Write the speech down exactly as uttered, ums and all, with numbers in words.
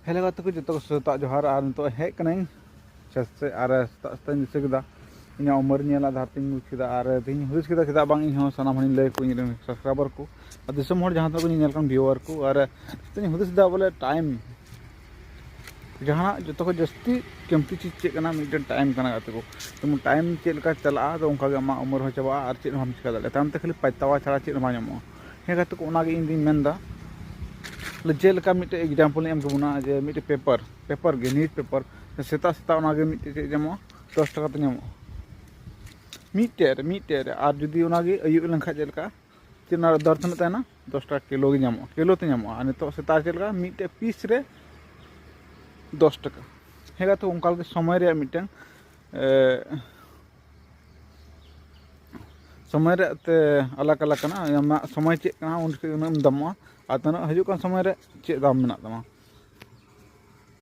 Hello ᱜᱟᱛᱮ ᱠᱚ, ᱡᱚᱛᱚ ᱠᱚ ᱥᱮᱛᱟᱜ ᱡᱚᱦᱟᱨ᱾ ᱟᱨ ᱱᱤᱛᱚᱜ ᱦᱮᱡ ᱠᱟᱹᱱᱟᱹᱧ ᱠᱷᱮᱛ ᱥᱮᱫ, ᱟᱨ ᱥᱮᱛᱟᱜ ᱥᱮᱛᱟᱜ ᱤᱧ ᱫᱤᱥᱟᱹ ᱠᱮᱫᱟ ᱤᱧᱟᱹᱜ ᱩᱢᱮᱨ ᱧᱮᱞ ᱟᱫᱷᱟᱨ ᱛᱤᱧ ᱵᱩᱡᱽ ᱠᱮᱫᱟ᱾ ᱟᱨ ᱛᱮᱦᱮᱧ ᱦᱩᱫᱤᱥ ᱠᱮᱫᱟ, ᱪᱮᱫᱟᱜ ᱵᱟᱝ ᱤᱧ ᱦᱚᱸ ᱥᱟᱱᱟᱢ ᱦᱚᱲᱤᱧ ᱞᱟᱹᱭ ᱟᱠᱚ, ᱤᱧ ᱨᱮᱱ ᱥᱟᱵᱥᱠᱨᱟᱭᱵᱟᱨ ᱠᱚ ᱟᱨ ᱫᱤᱥᱚᱢ ᱦᱚᱲ ᱡᱟᱦᱟᱸ ᱛᱤᱱᱟᱹᱜ ᱠᱚ ᱧᱮᱧᱮᱞ ᱠᱟᱱ ᱵᱷᱤᱭᱩᱣᱟᱨ ᱠᱚ᱾ ᱟᱨ ᱛᱮᱦᱮᱧ ᱦᱩᱫᱤᱥ ᱮᱫᱟ ᱵᱚᱞᱮ ᱴᱟᱭᱤᱢ, ᱡᱟᱦᱟᱱᱟᱜ ᱡᱚᱛᱚ ᱠᱷᱚᱱ ᱡᱟᱹᱥᱛᱤ ᱠᱤᱢᱛᱤ ᱪᱤᱡᱽ ᱪᱮᱫ ᱠᱟᱱᱟ? ᱢᱤᱫᱴᱮᱱ ᱴᱟᱭᱤᱢ ᱠᱟᱱᱟ ᱜᱟᱛᱮ ᱠᱚ᱾ ᱡᱮᱢᱚᱱ ᱴᱟᱭᱤᱢ ᱪᱮᱫ ᱞᱮᱠᱟ ᱪᱟᱞᱟᱜᱼᱟ, ᱟᱫᱚ ᱚᱱᱠᱟ ᱜᱮ ᱟᱢᱟᱜ ᱩᱢᱮᱨ ᱦᱚᱸ ᱪᱟᱵᱟᱜᱼᱟ ᱟᱨ ᱪᱮᱫ ᱦᱚᱸ ᱵᱟᱢ ᱪᱤᱠᱟ ᱫᱟᱲᱮᱭᱟᱜᱼᱟ᱾ ᱛᱟᱭᱚᱢ ᱛᱮ ᱠᱷᱟᱹᱞᱤ ᱯᱟᱪᱷᱛᱟᱣᱟ ᱪᱷᱟᱲᱟ ᱪᱮᱫ ᱦᱚᱸ ᱵᱟᱝ ᱧᱟᱢᱚᱜᱼᱟ᱾ ᱦᱮᱸ ᱜᱟᱛᱮ ᱠᱚ, ᱚᱱᱟᱜᱮ ᱤᱧ ᱫᱩᱧ ᱢᱮᱱᱫᱟ᱾ ᱵᱚᱞᱮ ᱡᱮᱞᱮᱠᱟ ᱢᱤᱫᱴᱮᱡ ᱮᱠᱡᱟᱢᱯᱚᱞ ᱤᱧ ᱮᱢ ᱠᱮᱵᱚᱱᱟ, ᱡᱮ ᱢᱤᱫᱴᱮᱡ ᱯᱮᱯᱟᱨ, ᱯᱮᱯᱟᱨ ᱜᱮ, ᱱᱤᱭᱩᱡᱽ ᱯᱮᱯᱟᱨ, ᱥᱮᱛᱟᱜ ᱥᱮᱛᱟᱜ ᱚᱱᱟᱜᱮ ᱢᱤᱫᱴᱮᱡ ᱪᱮᱫ ᱧᱟᱢᱚᱜᱼᱟ? ᱫᱚᱥ ᱴᱟᱠᱟ ᱛᱮ ᱧᱟᱢᱚᱜᱼᱟ ᱢᱤᱫᱴᱮᱡ ᱨᱮ, ᱢᱤᱫᱴᱮᱡ ᱨᱮ᱾ ᱟᱨ ᱡᱩᱫᱤ ᱚᱱᱟᱜᱮ ᱟᱹᱭᱩᱵ ᱞᱮᱱᱠᱷᱟᱡ ᱪᱮᱫ ᱞᱮᱠᱟ? ᱪᱮᱫ ᱚᱱᱟ ᱨᱮ ᱫᱚᱨ ᱛᱤᱱᱟᱹᱜ ᱛᱟᱦᱮᱱᱟ? ᱫᱚᱥ ᱴᱟᱠᱟ ᱠᱤᱞᱳ ᱜᱮ ᱧᱟᱢᱚᱜᱼᱟ, ᱠᱤᱞᱳ ᱛᱮ ᱧᱟᱢᱚᱜᱼᱟ᱾ ᱟᱨ ᱱᱤᱛᱚᱜ ᱥᱮᱛᱟᱜ ᱨᱮ ᱪᱮᱫ ᱞᱮᱠᱟ? ᱢᱤᱫᱴᱮᱡ ᱯᱤᱥ ᱨᱮ ᱫᱚᱥ ᱴᱟᱠᱟ᱾ ᱦᱮᱸ ᱜᱟᱛᱮ, ᱚᱱᱠᱟ ᱞᱮᱠᱟ ᱥᱚᱢᱚᱭ ᱨᱮᱭᱟᱜ ᱢᱤᱫᱴᱮᱱ, ᱮ, ᱥᱚᱢᱚᱭ ᱨᱮᱭᱟᱜ ᱛᱮ ᱟᱞᱟᱜᱽ ᱟᱞᱟᱜᱽ ᱠᱟᱱᱟ᱾ ᱟᱢᱟᱜ ᱥᱚᱢᱚᱭ ᱪᱮᱫ ᱠᱟᱱᱟ, ᱩᱱ ᱡᱚᱠᱷᱚᱱ ᱩᱱᱟᱹᱜ ᱮᱢ ᱫᱟᱢᱚᱜᱼᱟ, ᱟᱨ ᱛᱤᱱᱟᱹᱜ ᱦᱤᱡᱩᱜ ᱠᱟᱱ ᱥᱚᱢᱚᱭ ᱨᱮ ᱪᱮᱫ ᱫᱟᱢ ᱢᱮᱱᱟᱜ ᱛᱟᱢᱟ᱾